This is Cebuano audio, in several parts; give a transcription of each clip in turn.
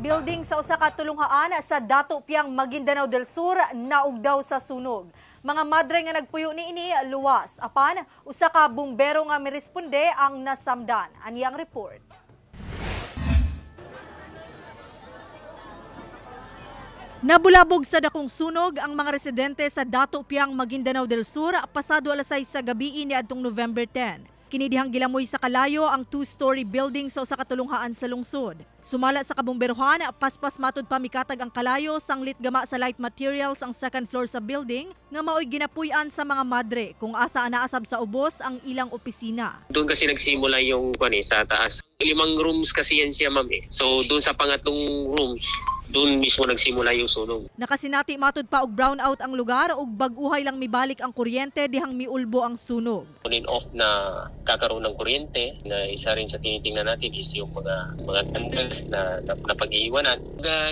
building sa usa ka tulunghaan sa Datu Piang, Maguindanao del Sur naugdaw sa sunog. Mga madre nga nagpuyo niini luwas apan usa ka bumbero nga miresponde ang nasamdan. Ani ang report. Nabulabog sa dakong sunog ang mga residente sa Datu Piang, Maguindanao del Sur pasado alas 6 sa gabi niadtong November 10. Kini dihang gilamoy sa kalayo ang two-story building sa usa ka tulunghaan sa lungsod. Sumala sa kabomberohan, paspas matud pa mikatag ang kalayo sanglit gama sa light materials ang second floor sa building nga maoy ginapuy-an sa mga madre kung asa naasab sa ubos ang ilang opisina. Doon kasi nagsimula yung sa taas. 5 rooms kasi yan siya, ma'am eh. So doon sa pangatlong rooms, doon mismo nagsimula yung sunog. Nakasinati matud pa og brownout ang lugar ug bag-uhay lang mibalik ang kuryente dihang miulbo ang sunog. On and off na kakaroon ng kuryente, na isa rin sa tinitingnan natin is yung mga candles na napag-iiwanan.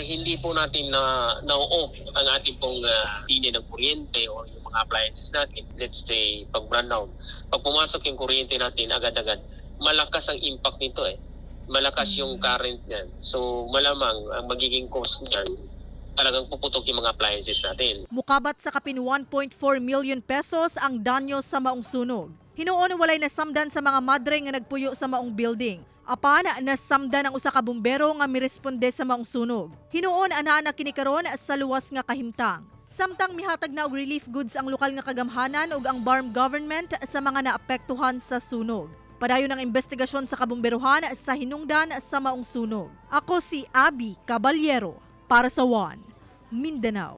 Hindi po natin na na-off ang ating pong linya ng kuryente o yung mga appliances natin. Let's say pag brownout, pag pumasok yung kuryente natin agad-agad, malakas ang impact nito eh. Malakas yung current niyan. So malamang ang magiging cause niyan, talagang puputok yung mga appliances natin. Mukabat sa kapin 1.4 million pesos ang danyo sa maong sunog. Hinuon walay nasamdan sa mga madre nga nagpuyo sa maong building. Apan nasamdan ang usa ka bumbero nga miresponde sa maong sunog. Hinuon anaa na kini karon sa luwas nga kahimtang. Samtang mihatag na og relief goods ang lokal nga kagamhanan ug ang BARMM government sa mga naapektuhan sa sunog. Padayon ang investigasyon sa kabomberohan sa hinungdan sa maong sunog. Ako si Abby Caballero para sa One Mindanao.